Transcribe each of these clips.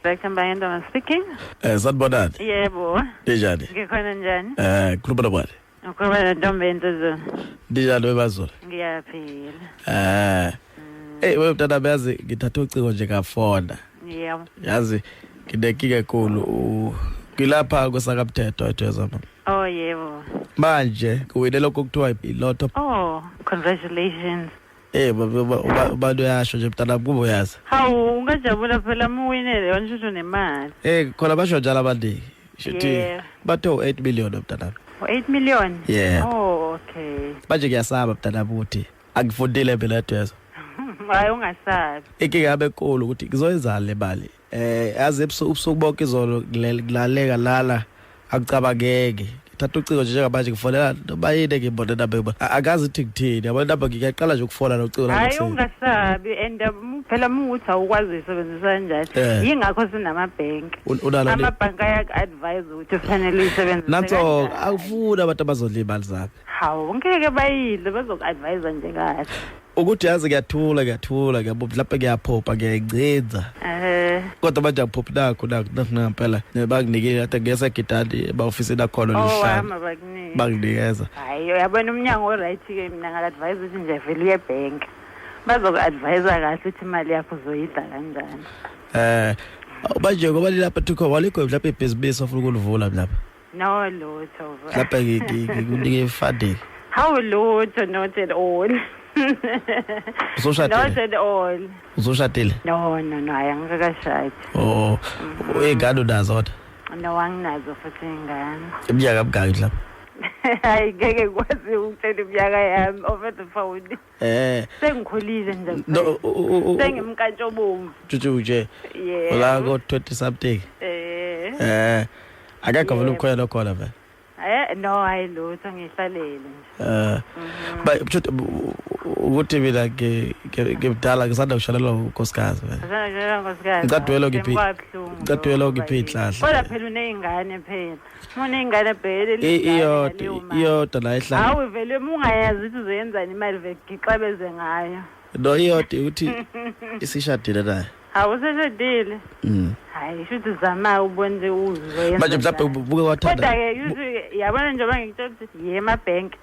Dr. Mbayendoma speaking. Sanibonani. Yebo. Ninjani? Ngikhona njani? Khuluma nobani? Ukhuluma nentombi entuzulu. Ninjani webazulu? Ngiyaphila. Hey wewe mntana, yazi ngithatha ucingo nje ngafona. Yebo. Yazi nginenkinga enkulu. Ngilapha kwesakamthetho ethweza mama. Oh yebo. Manje kuwine lokho kuthiwa ilotto. Oh, congratulations. Abantu uyasho nje mntana kubo uyazi. Hawu, ungajabula phela muwinele wena nemali. Khona basho njalo abaningi. Shuthi bathe u8 million mntana. 8 million? Yeah. Oh, okay. Manje ngiyasaba mntana ukuthi angifundile phela ethweza. Hayi ungasabi. Inkinga yami enkulu ukuthi ngizoyenzani le mali. Yazi ubusuku bonke izolo ngilaleka lala akucabangeki. Ngithatha ucingo nje njengamanje ngifonela noma yini ngibone namba akazi ukuthi ngithini. Yabona namba ngiyaqala nje ukufona nocingo la. Hayi ungasabi and phela mukuthi awukwazi uyisebenzisa kanjani. Yingakho sinamabhenki. Amabhanki ayaku-advise ukuthi kufanele uyisebenzise. Nanso akufuni abantu abazodla imali zami. Hawu ngeke bayidle bazoku-advise nje kahle. Ukuthi yazi ngiyathula ngiyabona lapha ngiyaphopha ngiyayigcinza. Kodwa manje angiphophi nakho ngempela banginikile kade ngiyesa egidani ema-ofisini akhona lihlanu. Banginikeza. Hayi uyabona umnyango o-right ke mina ngaka-advise ukuthi nje vele uye ebhenki. Bazoku-advise kahle ukuthi imali yakho uzoyidla kanjani. Manje ngoba lilapha thukho walikho mhlawumbe ibhizinisi ofuna ukulivula lapha. No lutho. Lapha ngikunike ifunding. Hawu lutho, not at all. Usushadile? Not at all. Usushadile? No, angikashadi. Oh, iy'ngane unazo kodwa? No, anginazo futhi iy'ngane. Iminyaka mingaki mhlawumbe? Hayi ngeke ngikwazi ukutshela iminyaka yami over the phone. Sengikhulile nje. No, sengimkantshobomvu. Juju nje. Yeah. Ula ko 20 something. Akekho vele umkhwelo okhona vele. No, hayi lutho ngihlalele nje. But ukuthi mina ngimdala ngisanda kushonelwa unkosikazi vele. Ngisanda unkosikazi. Ngicadwelo ngiphi inhlahla. Kodwa phela uneyingane phela. Uneyingane phela. Iyodwa la ihlala. Hawu vele ungayazi ukuthi uzoyenzani imali vele gixabeze ngayo. No iyodwa ukuthi isishadile naye. Hawu useshadile. Hayi shuthi zama ubone uzoyenza. Manje mhlawumbe ubuke wathanda. Kodwa ke yabona njengoba ngikutshela ukuthi ye emabhenki.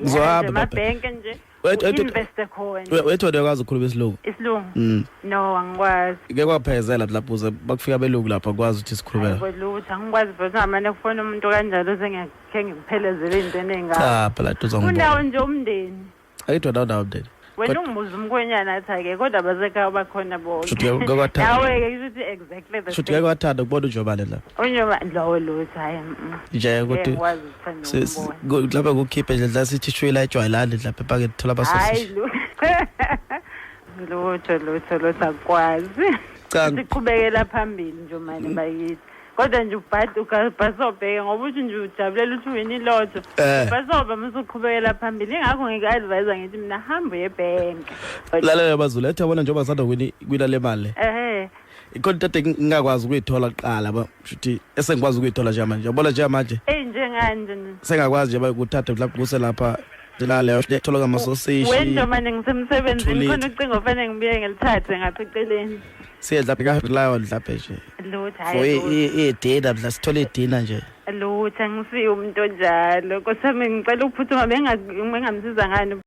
Ngizohamba emabhenki nje. Investe khona. Wethu uyakwazi ukukhuluma isilungu? Isilungu? No, angikwazi. Ngeke kwaphezela lapho uze bakufika belungu lapha kwazi ukuthi sikhulumela. Hayi lutho angikwazi futhi ngamane kufona umuntu kanjalo sengiyakhe ngiphelezele into enengaka. Cha phela tuzongibona. Unawo nje umndeni. Ayidwa nawo umndeni. Wena ungibuza umkhwenyana athi ake kodwa basekhaya bakhona bonke. Nawe ke kusho exactly the same. Shuthi ngeke wathanda ukubona uJobane lapha. UNjobane lowo lutho hayi. Nje ukuthi lapha kukhiphe nje la sithi shwela ejwayelane lapha epakethe thola abasosisi. Hayi lutho akwazi. Siqhubekela phambili nje manje bayithi. Kodwa nje ubhasobheke ngoba uthi nje ujabulela ukuthi wini ilotho. Ubhasobhe masuqhubekela phambili ingakho ngike-advise ngithi mina hamba uye ebhenki. Lalela bazulu ethi yabona njengoba sanda kwina le mali. Ikhona into ade ngingakwazi ukuyithola kuqala ba shuthi esengikwazi ukuyithola njengamanje. Yabona njengamanje. Njenganje nje. Sengakwazi nje ukuthatha mhlawumbe kuse lapha la thola ngamasosishi. Wena manje ngisemsebenzini khona ucingo fanele ngibuye ngilithathe ngapha eceleni. Siyedla ka lion lapha nje. Lutho hayi. Idina mhla sithola idina nje. Lutho angisiyo umuntu onjalo. Nkosi yami ngicela ukuphuthuma bengamsiza ngani.